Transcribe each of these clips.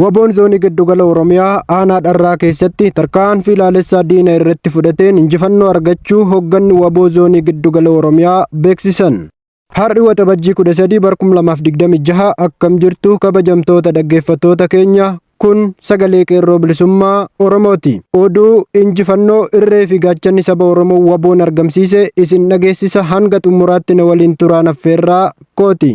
Waboon zoonii giddugala Oromiyaa aanaa Dharraa keessatti tarkaanfii laalessaa diina irratti fudhateen injifannoo argachuu hoogganni Waboo zoonii giddugala Oromiyaa beeksisan. Har'i Waxabajjii 13 bar 2026 akkam jirtu kabajamtoota dhaggeeffattoota keenya kun sagalee qeerroo bilisummaa Oromooti. Oduu injifannoo irree fi gaachanni saba Oromoo Waboon argamsiise isin dhageessisa hanga xumuraatti na waliin turaan affeerraa kooti.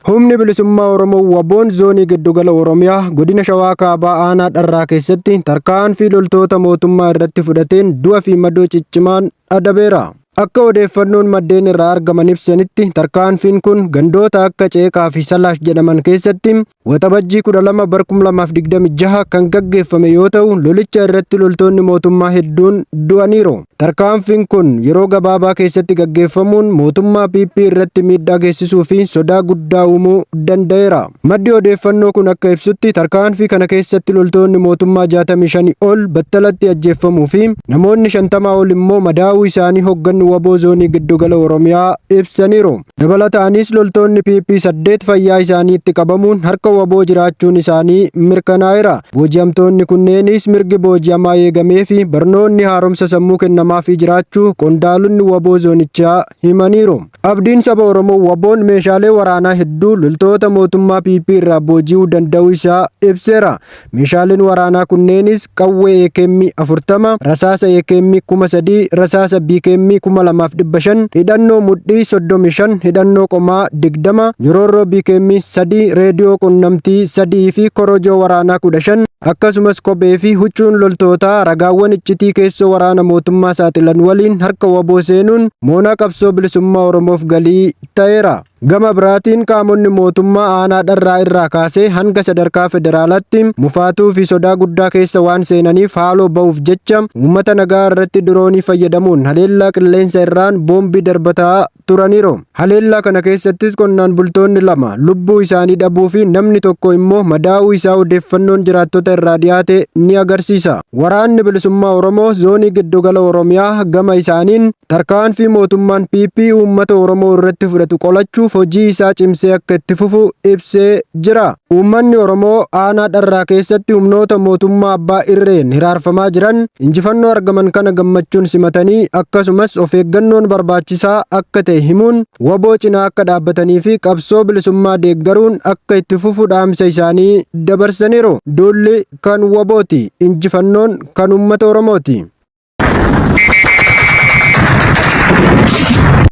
Humni bilisummaa Oromoo Waboon zoonii giddugala Oromiyaa godina Shawaa Kaabaa aanaa Dharraa keessatti tarkaanfii loltoota mootummaa irratti fudhateen du'a fi madoo ciccimaan adabeera. Akka odeeffannoon maddeen irraa argaman ibsanitti tarkaanfiin kun gandoota akka Ceeqaa fi Salaash jedhaman keessatti Waxabajjii 12 bar 2026 kan gaggeeffame yoo ta'u lolicha irratti loltoonni mootummaa hedduun du'aniiru. Tarkaanfiin kun yeroo gabaabaa keessatti gaggeeffamuun mootummaa PP irratti miidhaa geessisuu fi sodaa guddaa uumuu danda'eera. Maddi odeeffannoo kun akka ibsutti tarkaanfii kana keessatti loltoonni mootummaa 65 ol battalatti ajjeeffamuu fi namoonni 50 ol immoo madaa'uu isaanii hoogganni Waboo zoonii giddugala Oromiyaa ibsaniiru. Dabalataanis loltoonni PP 8 fayyaa isaaniitti qabamuun harka Waboo jiraachuun isaanii mirkanaa'eera. Booji'amtoonni kunneenis mirgi booji'amaa eegamee fi barnoonni haaromsa sammuu kennamaafii jiraachuu qondaalonni Waboo zoonichaa himaniiru. Abdiin saba Oromoo Waboon meeshaalee waraanaa hedduu loltoota mootummaa PP irraa booji'uu danda'uu isaa ibseera. Meeshaaleen waraanaa kunneenis qawwee AKM 40, rasaasa AKM 3000, rasaasa BKM 2500, hidhannoo mudhii 35, hidhannoo qomaa 20, nyororroo BKM 3, reediyoo qunnamtii 3 fi korojoo waraanaa 15, akkasumas kophee fi huccuun loltootaa ragaawwan iccitii keessoo waraana mootummaa saaxilan waliin harka Waboo seenuun moonaa qabsoo bilisummaa Oromoof galii ta'eera. Gama biraatiin qaamonni mootummaa aanaa Dharraa irraa kaasee hanga sadarkaa federaalaatti mufaatuu fi sodaa guddaa keessa waan seenaniif haaloo ba'uuf jecha uummata nagaa irratti diroonii fayyadamuun haleellaa qilleensa irraan boombii darbataa turaniiru. Haleellaa kana keessattis qonnaan bultoonni lama lubbuu isaanii dhabuu fi namni tokko immoo madaa'uu isaa odeeffannoon jiraattota irraa dhiyaate ni agarsiisa. Waraanni bilisummaa Oromoo zoonii giddugala Oromiyaa gama isaaniin Tarkaanfii mootummaan PP uummata Oromoo irratti fudhatu qolachuuf hojii isaa cimsee akka itti fufu ibsee jira. Uummanni Oromoo aanaa Dharraa keessatti humnoota mootummaa abbaa irreen hiraarfamaa jiran injifannoo argaman kana gammachuun simatanii akkasumas of eeggannoon barbaachisaa akka ta'e himuun Waboo cinaa akka dhaabbatanii fi qabsoo bilisummaa deeggaruun akka itti fufu dhaamsa isaanii dabarsaniiru. Duulli kan Wabooti. Injifannoon kan uummata Oromooti.